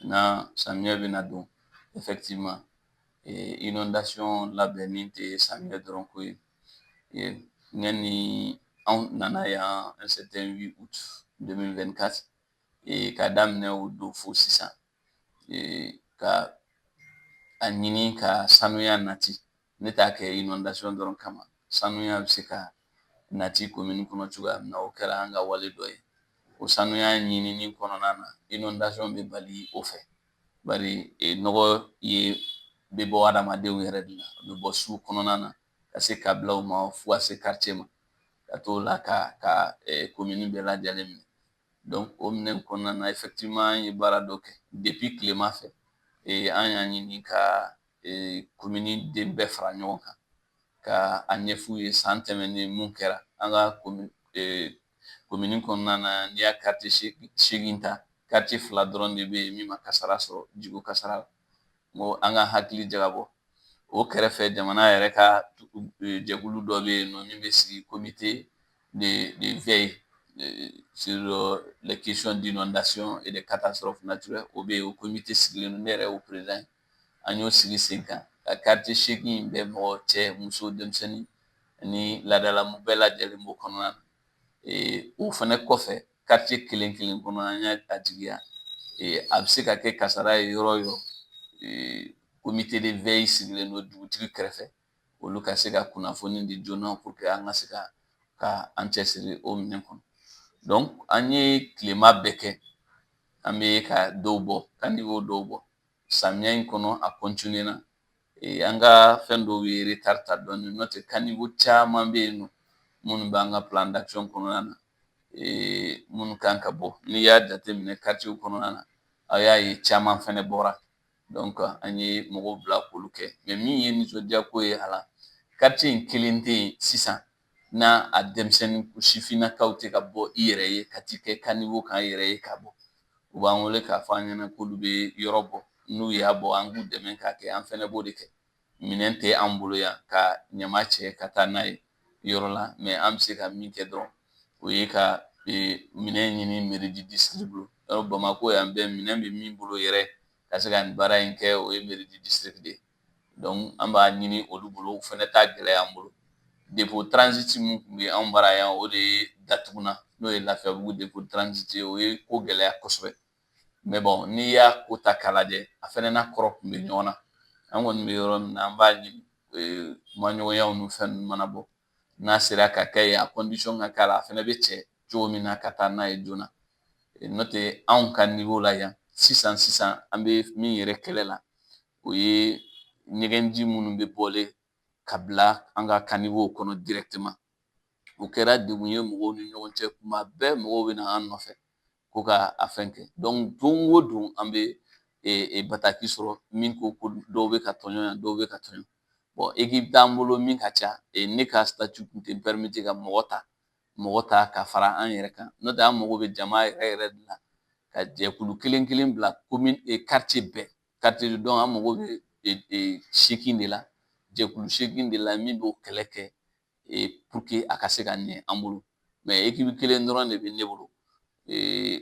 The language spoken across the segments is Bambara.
Na samiya bɛna don effectivement inondation labɛnni tɛ samiya dɔrɔn ko ye. Yanni anw nana yan un certain 8 août 2024, ka daminɛ o don fo sisan, ka a ɲini ka sanuya nati. Ne t'a kɛ inondation dɔrɔn kama, sanuya bɛ se ka nati komini kɔnɔ cogoya min na, o kɛra an ka wale dɔ ye. O sanuya ɲinini kɔnɔna na, inondation bɛ bali o fɛ, bari nɔgɔ ye bɛ bɔ hadamadenw yɛrɛ de la, a bɛ bɔ su kɔnɔna na ka se kabilaw ma fo ka se quartier ma, ka t'o la ka komini bɛɛ lajɛlen minɛ. Donc o minɛn kɔnɔna na, effectivement an ye baara dɔ kɛ depuis tilema fɛ. An y'a ɲini ka komini den bɛɛ fara ɲɔgɔn kan ka a ɲɛf'u ye san tɛmɛnen mun kɛra an ka komini kɔnɔna na. N'i y'a quartier 8 ta, quartier 2 dɔrɔn de bɛ yen min ma kasara sɔrɔ, jiko kasara la. N ko an ka hakili jagabɔ o kɛrɛfɛ, jamana yɛrɛ ka jɛkulu dɔ bɛ yen nɔ min bɛ sigi, comité de veille sur les questions d'inondation et de catastrophes naturelles, o bɛ yen. O comité sigilen don, ne yɛrɛ y'o président ye. An y'o sigi sen kan ka quartier 8 in bɛɛ, mɔgɔ, cɛ, muso, denmisɛnnin ni laadalamu bɛɛ lajɛlen b'o kɔnɔna na. O fɛnɛ kɔfɛ, quartier kelen kelen kɔnɔ, an y'a a jigiya a bɛ se ka kɛ kasara ye yɔrɔ o yɔrɔ, comité de veille sigilen don dugutigi kɛrɛfɛ, olu ka se ka kunnafoni di joona pour que an ka se ka an cɛsiri o minɛn kɔnɔ. Donc an ye tilema bɛɛ kɛ, an bɛ ka dɔw bɔ, caniveau dɔw bɔ. Samiya in kɔnɔ, a continuer na. An ka fɛn dɔw ye retard ta dɔɔnin, n'o tɛ caniveau caman bɛ yen nɔ minnu b'an ka plan d'action kɔnɔna na, minnu kan ka bɔ. N'i y'a jateminɛ quartier kɔnɔna na, a y'a ye caman fɛnɛ bɔra. Donc an ye mɔgɔw bila k'olu kɛ. Mais min ye nisɔndiya ko ye a la, quartier in kelen tɛ yen sisan n'a a denmisɛnnin sifinnakaw tɛ ka bɔ i yɛrɛ ye ka t'i kɛ caniveau kan i yɛrɛ ye ka bɔ. U b'an wele k'a fɔ an ɲɛna k'olu bɛ yɔrɔ bɔ, n'u y'a bɔ, an k'u dɛmɛ k'a kɛ. An fɛnɛ b'o de kɛ. Minɛn tɛ an bolo yan ka ɲama cɛ ka taa n'a ye yɔrɔ la, mais an bɛ se ka min kɛ dɔrɔn, o ye ka minɛn ɲini mairie du district bolo. Yarɔ, Bamakɔ yan bɛɛ, minɛn bɛ min bolo yɛrɛ ka se ka nin baara in kɛ, o ye mairie du district de ye. Donc an b'a ɲini olu bolo, o fɛnɛ t'a gɛlɛya an bolo. Dépôt transit min tun bɛ anw bara yan, o de ye datuguna, n'o ye Lafiyabugu dépôt transit ye. O ye ko gɛlɛya kosɛbɛ. Mais bon, n'i y'a ko ta k'a lajɛ, a fɛnɛ n'a kɔrɔ kun bɛ ɲɔgɔn na. An kɔni bɛ yɔrɔ min na, an b'a ɲini, kumaɲɔgɔnyaw ni fɛn ninnu mana bɔ, n'a sera ka kɛ yen, a condition ka k'a la, a fɛnɛ bɛ cɛ cogo min na ka taa n'a ye joona. N'o tɛ, anw ka niveau la yan sisan sisan, an bɛ min yɛrɛ kɛlɛ la, o ye ɲɛgɛnji minnu bɛ bɔlen ka bila an ka caniveau kɔnɔ directement. O kɛra degun ye mɔgɔw ni ɲɔgɔn cɛ. Kuma bɛɛ mɔgɔw bɛ na an nɔfɛ ko ka a fɛn kɛ. Donc don o don, an bɛ bataki sɔrɔ min ko ko dɔw bɛ ka tɔɲɔ yan, dɔw bɛ ka tɔɲɔ. Bon, équipe t'an bolo min ka ca. Ne ka statut tun tɛ permettre ka mɔgɔ ta ka fara an yɛrɛ kan. N'o tɛ, an mago bɛ jama yɛrɛ yɛrɛ de la ka jɛkulu kelen kelen bila commune, quartier bɛɛ, quartier. Donc an mago bɛ 8 de la, jɛkulu 8 de la min b'o kɛlɛ kɛ pour que a ka se ka ɲɛ an bolo. Mais équipe kelen dɔrɔn de bɛ ne bolo,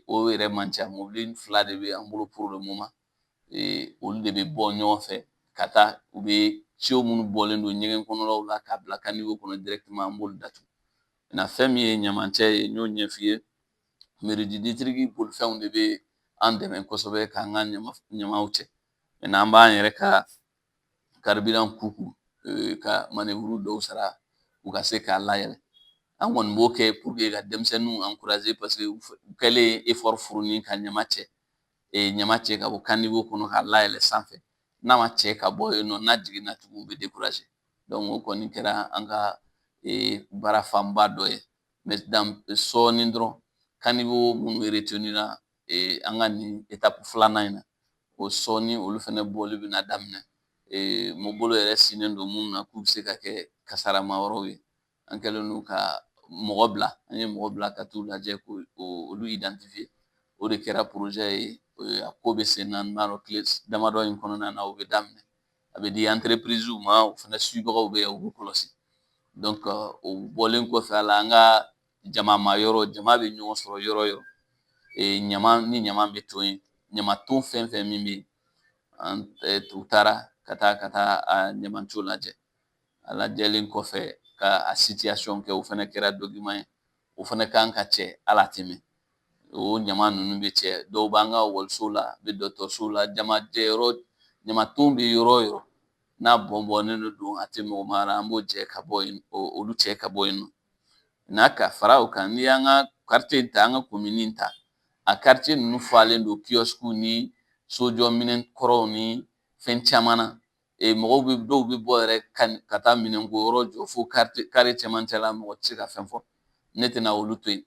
o yɛrɛ man ca. Mobili 2 de bɛ an bolo pour le moment. Olu de bɛ bɔ ɲɔgɔn fɛ ka taa, u bɛ tuyau minnu bɔlen don ɲɛgɛn kɔnɔnaw la k'a bila caniveau kɔnɔ directement, an b'olu datugu. Na fɛn min ye ɲamancɛ ye, n y'o ɲɛf'i ye, mairie du district bolifɛnw de bɛ an dɛmɛ kosɛbɛ k'an ka ɲamaw cɛ. An b'an yɛrɛ ka carburant k'u kun ka manœuvre dɔw sara u ka se k'a layɛlɛ. An kɔni b'o kɛ pour que ka denmisɛnninw encourager, parce que u kɛlen effort fourni ka ɲama cɛ ka bɔ caniveau kɔnɔ k'a layɛlɛ sanfɛ, n'a ma cɛ ka bɔ yen nɔ, n'a jiginna tugun, u bɛ décourager. Donc o kɔni kɛra an ka baara fanba dɔ ye. Mais sɔɔni dɔrɔn, caniveau minnu retenir na an ka nin étape filanan in na, o sɔɔni olu fɛnɛ bɔli bɛna daminɛ. Bolo yɛrɛ sinnen don minnu na k'u bɛ se ka kɛ kasarama yɔrɔw ye, an kɛlen don ka mɔgɔ bila, an ye mɔgɔ bila ka t'u lajɛ k'olu identifier. O de kɛra projet ye. A ko bɛ sen na, n b'a dɔn tile damadɔ in kɔnɔna na, o bɛ daminɛ. A bɛ di entreprise ma, o fana suivagaw bɛ yen, u b'u kɔlɔsi. Donc o bɔlen kɔfɛ a la, an ka jama ma yɔrɔ, jama bɛ ɲɔgɔn sɔrɔ yɔrɔ o yɔrɔ, ɲama ni ɲama bɛ to yen. Ɲamaton fɛn fɛn min bɛ yen, an u taara ka taa a ɲamanton lajɛ. A lajɛlen kɔfɛ ka a situation kɛ, o fana kɛra document ye, o fana kan ka cɛ ala tɛmɛ. O ɲama ninnu bɛ cɛ, dɔw b'an ka ekɔliso la, bɛ dɔgɔtɔrɔso la, jamajɛyɔrɔ, ɲamaton bɛ yɔrɔ o yɔrɔ n'a bɔn-bɔnnen don, a tɛ mɔgɔ mara, an b'o jɛ ka bɔ yen, olu cɛ ka bɔ yen nɔ. N'a ka fara o kan, n'i y'an ka quartier ta, an ka commune ta, a quartier ninnu falen don kiosque ni sojɔminɛn kɔrɔw ni fɛn caman na. Mɔgɔw bɛ, dɔw bɛ bɔ yɛrɛ ka taa minɛnko yɔrɔ jɔ fo carré cɛmancɛ la, mɔgɔ tɛ se ka fɛn fɔ. Ne tɛna olu to yen.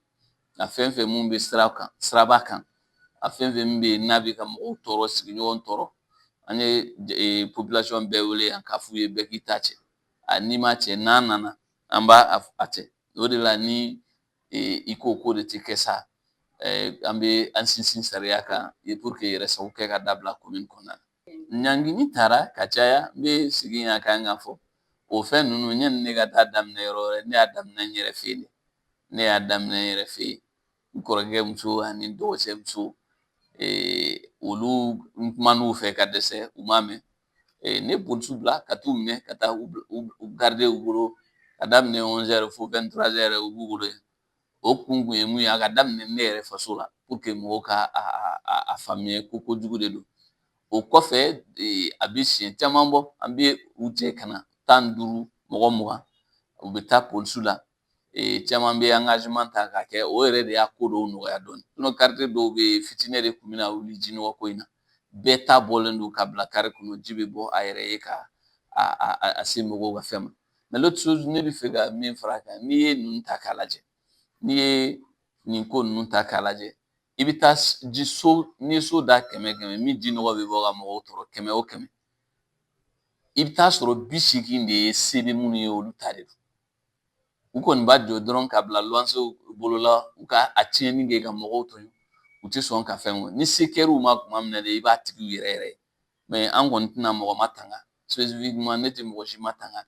A fɛn fɛn mun bɛ sira kan, siraba kan, a fɛn fɛn min bɛ yen n'a bɛ ka mɔgɔw tɔɔrɔ, sigiɲɔgɔn tɔɔrɔ, an ye population bɛɛ wele yan k'a f'u ye bɛɛ k'i ta cɛ. A n'i ma cɛ, n'an nana, an b'a a cɛ. O de la ni i ko k'o de tɛ kɛ sa, an bɛ an sinsin sariya kan pour que yɛrɛ sago kɛ ka dabila commune kɔnɔna na. Ɲangini taara ka caya, n bɛ segin a kan k'a fɔ o fɛn ninnu, yanni ne ka taa daminɛ yɔrɔ wɛrɛ, ne y'a daminɛ n yɛrɛ fɛ yen de. Ne y'a daminɛ n yɛrɛ fɛ yen, n kɔrɔkɛ muso ani n dɔgɔcɛ muso, olu n kum'u fɛ ka dɛsɛ, u m'a mɛn. Ne polisiw bila ka t'u minɛ, ka taa u garder u bolo ka daminɛ 11 fo 23 heures, u b'u bolo yen. O kun ye mun ye, a ka daminɛ ne yɛrɛ faso la pour que mɔgɔw ka a faamuya ko kojugu de don. O kɔfɛ, a bɛ siɲɛ caman bɔ, an bɛ u cɛ ka na 15, mɔgɔ 20, u bɛ taa polisiw la. Caman bɛ engagement ta k'a kɛ, o yɛrɛ de y'a ko dɔw nɔgɔya dɔɔnin. Sinon quartier dɔw bɛ yen, fitinɛ de tun bɛna wuli jinɔgɔ ko in na. Bɛɛ ta bɔlen don ka bila carré kɔnɔ, ji bɛ bɔ a yɛrɛ ye ka a se mɔgɔw ka fɛn ma. Mais l'autre chose, ne bɛ fɛ ka min fara a kan, n'i ye ninnu ta k'a lajɛ, n'i ye nin ko ninnu ta k'a lajɛ, i bɛ taa ji so, n'i ye so da 100 100 min ji nɔgɔ bɛ bɔ ka mɔgɔw tɔɔrɔ, 100 o 100, i bɛ taa sɔrɔ 80 de ye se bɛ minnu ye, olu ta de don. U kɔni b'a jɔ dɔrɔn ka bila luwansew bolo la, u ka a tiɲɛni kɛ ka mɔgɔw tɔɲɔ, u tɛ sɔn ka fɛn. Ni se kɛr'u ma tuma min na de, i b'a tigiw yɛrɛ yɛrɛ ye. Mais an kɔni tɛna mɔgɔ ma tanga spécifiquement, ne tɛ mɔgɔ si ma tanga.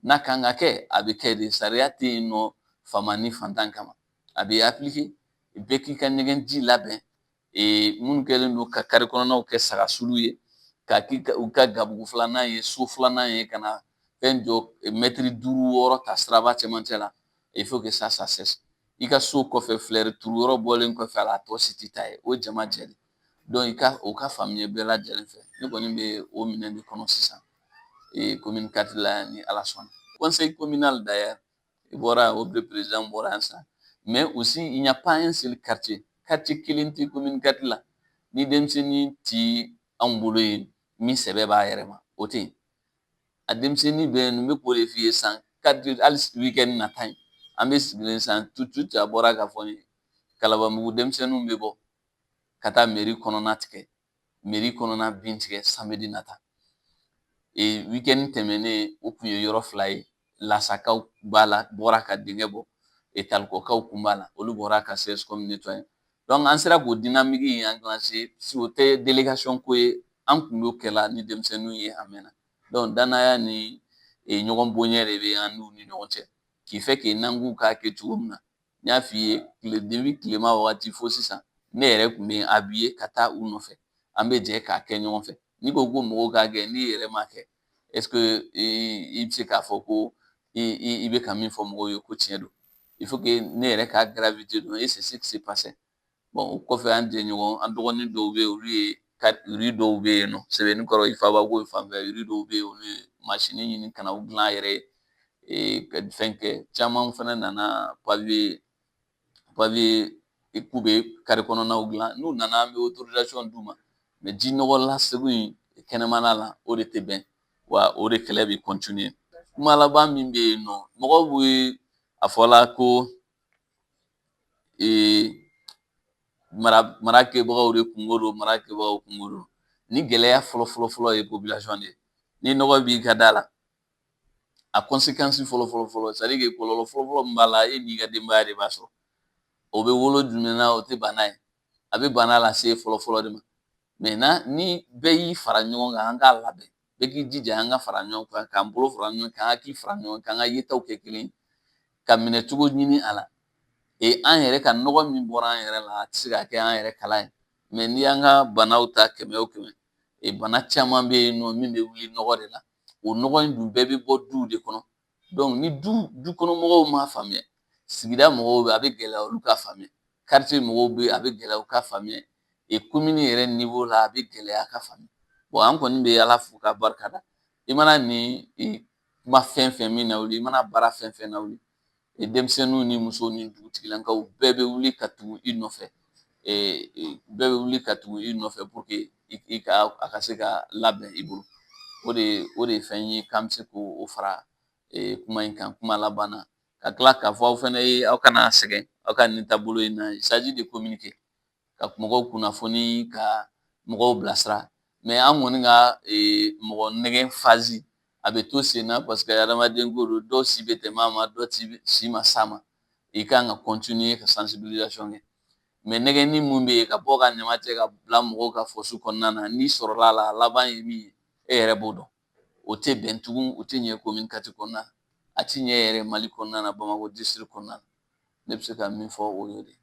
N'a kan ka kɛ, a bɛ kɛ de. Sariya tɛ yen nɔ faama ni fantan kama, a bɛ appliquer. Bɛɛ k'i ka ɲɛgɛn ji labɛn. Minnu kɛlen don ka carré kɔnɔnaw kɛ saga sulu ye, ka k'i u ka gabugu filanan ye, so filanan ye, ka na fɛn jɔ mɛtiri 5, 6 ta siraba cɛmancɛ la, il faut que ça ça cesse. I ka so kɔfɛ, filɛri turu yɔrɔ bɔlen kɔfɛ a la, a tɔ si t'i ta ye, o jama jɛ de. Donc i ka o ka faamuya bɛɛ lajɛlen fɛ. Ne kɔni bɛ o minɛn de kɔnɔ sisan commune 4 la yan, ni Ala sɔnna. Conseil communal d'ailleurs, i bɔra, o président bɔra yan sisan. Mais aussi, il n'y a pas un seul quartier, quartier kelen tɛ commune 4 la ni denmisɛnnin ti anw bolo yen min sɛbɛ b'a yɛrɛ ma, o tɛ yen. A denmisɛnnin bɛ yen, n bɛ k'o de f'i ye sisan, hali week-end nata in, an bɛ sigilen sisan tout de suite, a bɔra k'a fɔ n ye, Kalabanbugu denmisɛnninw bɛ bɔ ka taa mairie kɔnɔna tigɛ, mairie kɔnɔna bin tigɛ samedi nata. Week-end tɛmɛnen, o kun ye yɔrɔ fila ye, Lasakaw b'a la, bɔra ka dingɛ bɔ, Talikɔkaw kun b'a la, olu bɔra ka CSCOM nettoyer. Donc an sera k'o dynamique in enclencher. O tɛ délégation ko ye, an kun b'o kɛla ni denmisɛnninw ye a mɛnna. Donc danaya ni ɲɔgɔn bonya de bɛ an n'u ni ɲɔgɔn cɛ, qui fait que n'an k'u k'a kɛ cogo min na, n y'a f'i ye tile depuis tilema wagati fo sisan, ne yɛrɛ kun bɛ habillé ka taa u nɔfɛ, an bɛ jɛ k'a kɛ ɲɔgɔn fɛ. N'i ko ko mɔgɔw k'a kɛ, n'i yɛrɛ ma kɛ, est ce que i bɛ se k'a fɔ ko i bɛ ka min fɔ mɔgɔw ye ko tiɲɛ don? Il faut que ne yɛrɛ ka gravité dɔn, et c'est ce qui s'est passé. Bon, o kɔfɛ, an jɛɲɔgɔn, an dɔgɔnin dɔw bɛ yen, olu ye rue dɔw bɛ yen nɔ, Sɛbɛnnikɔrɔ, Ifabako fanfɛ, rue dɔw bɛ yen, olu ye masini ɲini ka na u dilan a yɛrɛ ye, ka fɛn kɛ. Caman fana nana pavé k'u bɛ carré kɔnɔnaw dilan. N'u nana, an bɛ autorisation d'u ma. Mais ji nɔgɔ lasegin in kɛnɛmana la, o de tɛ bɛn wa, o de kɛlɛ bɛ continuer. Kuma laban min bɛ yen nɔ, mɔgɔw bɛ a fɔla ko mara kɛbagaw de kungo don, mara kɛbagaw kungo don. Ni gɛlɛya fɔlɔ fɔlɔ fɔlɔ ye population de ye. Ni nɔgɔ b'i ka da la, a conséquence fɔlɔ fɔlɔ fɔlɔ, c'est à dire que kɔlɔlɔ fɔlɔ fɔlɔ min b'a la, e n'i ka denbaya de b'a sɔrɔ. O bɛ wolo jumɛn na? O tɛ bana ye, a bɛ bana lase fɔlɔ fɔlɔ de ma. Maintenant, ni bɛɛ y'i fara ɲɔgɔn kan, an k'a labɛn, bɛɛ k'i jija, an ka fara ɲɔgɔn kan, k'an bolo fara ɲɔgɔn kan, k'an hakili fara ɲɔgɔn kan, k'an ka yetaw kɛ kelen ye, ka minɛcogo ɲini a la. An yɛrɛ ka nɔgɔ min bɔra an yɛrɛ la, a tɛ se ka kɛ an yɛrɛ kala ye. Mɛ n'i y'an ka banaw ta kɛmɛ o kɛmɛ, bana caman bɛ yen nɔ min bɛ wuli nɔgɔ de la. O nɔgɔ in dun bɛɛ bɛ bɔ duw de kɔnɔ. Ni du kɔnɔ mɔgɔw m'a faamuya, sigida mɔgɔw bɛ a bɛ gɛlɛya olu ka faamuya, quartier mɔgɔw bɛ a bɛ gɛlɛya u ka faamuya, commune yɛrɛ niveau la a bɛ gɛlɛya ka faamuya. An kɔni bɛ Ala fo k'a barika da. I mana nin kuma fɛn fɛn min lawuli, i mana baara fɛn fɛn lawuli, denmisɛnninw ni musow ni dugutigilakaw bɛɛ bɛ wuli ka tugu i nɔfɛ. Bɛɛ bɛ wuli ka tugu i nɔfɛ pour que i ka a ka se ka labɛn i bolo. O de ye fɛn ye k'an bɛ se k'o fara kuma in kan kuma laban na. Ka tila k'a fɔ aw fana ye, aw kana sɛgɛn, aw ka nin taabolo in na. Il s'agit de communiquer, ka mɔgɔw kunnafoni, ka mɔgɔw bilasira. Mɛ an kɔni ka mɔgɔ nɛgɛn phase a bɛ to sen na, parce que adamaden ko don, dɔw si bɛ tɛmɛ a ma, dɔw si ma s'a ma. I kan ka continuer ka sensibilisation kɛ. Mɛ nɛgɛnni mun bɛ yen ka bɔ ka ɲama cɛ ka bila mɔgɔw ka fosse kɔnɔna na, n'i sɔrɔla a la, a laban ye min ye, e yɛrɛ b'o dɔn. O tɛ bɛn tugun, o tɛ ɲɛ commune 4 kɔnɔna na, a ti ɲɛ yɛrɛ Mali kɔnɔna na, Bamakɔ district kɔnɔna na. Ne bɛ se ka min fɔ o y'o de ye.